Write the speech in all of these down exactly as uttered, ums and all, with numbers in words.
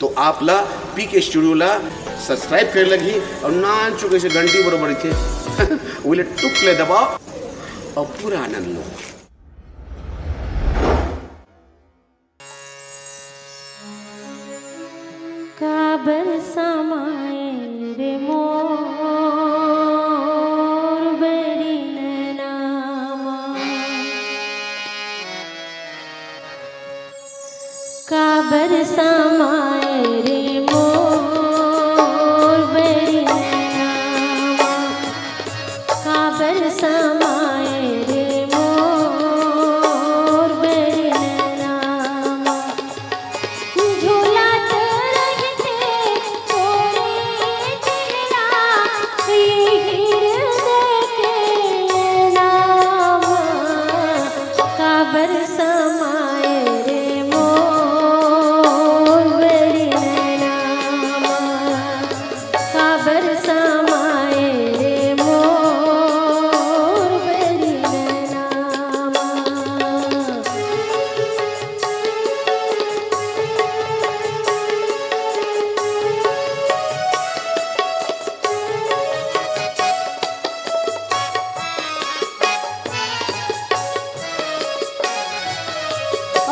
तो आप ला पीके स्टूडियो ला सब्सक्राइब करे लगही अउ नानचुक अइसे घंटी बरोबर रहिथे, ओला टुक ले दबाओ अउ पूरा आनंद लो। काबर समाए रे मोर बैरी नैना मा, काबर समाए रे मोर बैरी नैना मा, काबर समाए रे मोर बैरी नैना मा। झूलत रहिथे तोरे चेहरा, ये हृदय के नाम। काबर समाए रे मोर बैरी नैना मा, काबर समाए रे मोर बैरी नैना मा।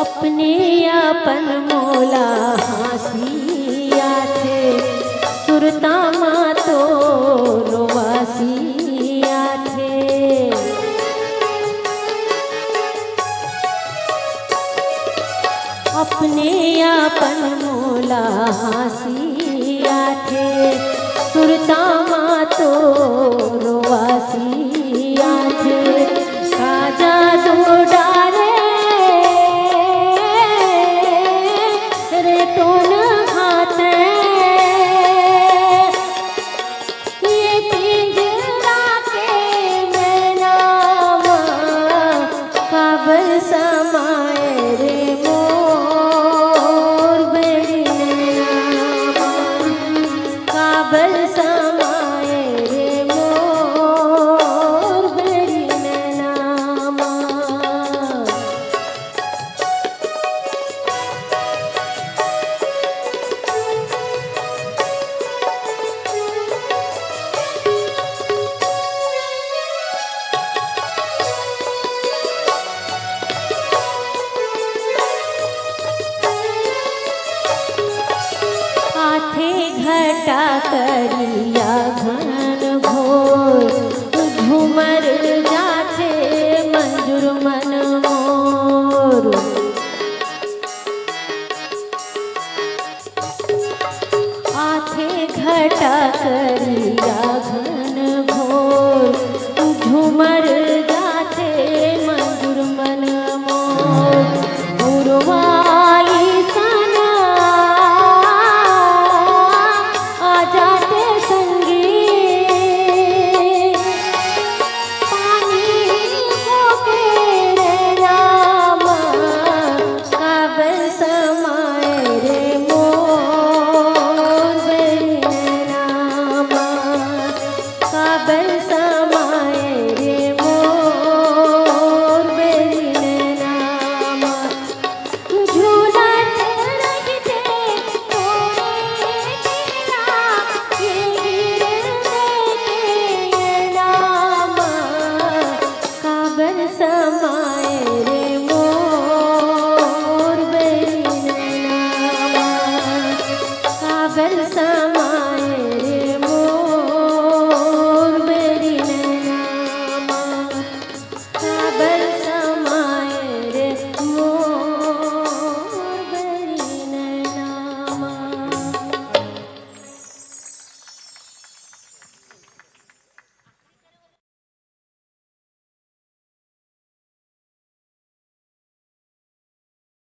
अपने अपन मोला हाँसी आथे, सुरता मा तो रोवासी आथे। अपने अपन मोला हाँसी आथे, सुरता मा तो रोवासी आथे। का जादू डारे रे टोन हाथे, ये पिंजरा के मैना मा, काबर समाए रे मोर बैरी नैना मा, काबर समाए रे मोर बैरी नैना मा। आथे घटा करिया घन घोर, झूमर जाथे मंजुर मन मोर। आथे घटा करिया घन घोर, झूमर जाथे मंजुर मन मोर। पुरवाई सना आ जाथे संगी, पानी होके रे रामा, काबर समाए रे मोर बैरी नैना मा, काबर समाए रे मोर बैरी नैना मा। झूलत रहिथे तोरे चेहरा, ये हृदय के नाम। काबर समाए रे मोर बैरी नैना मा, काबर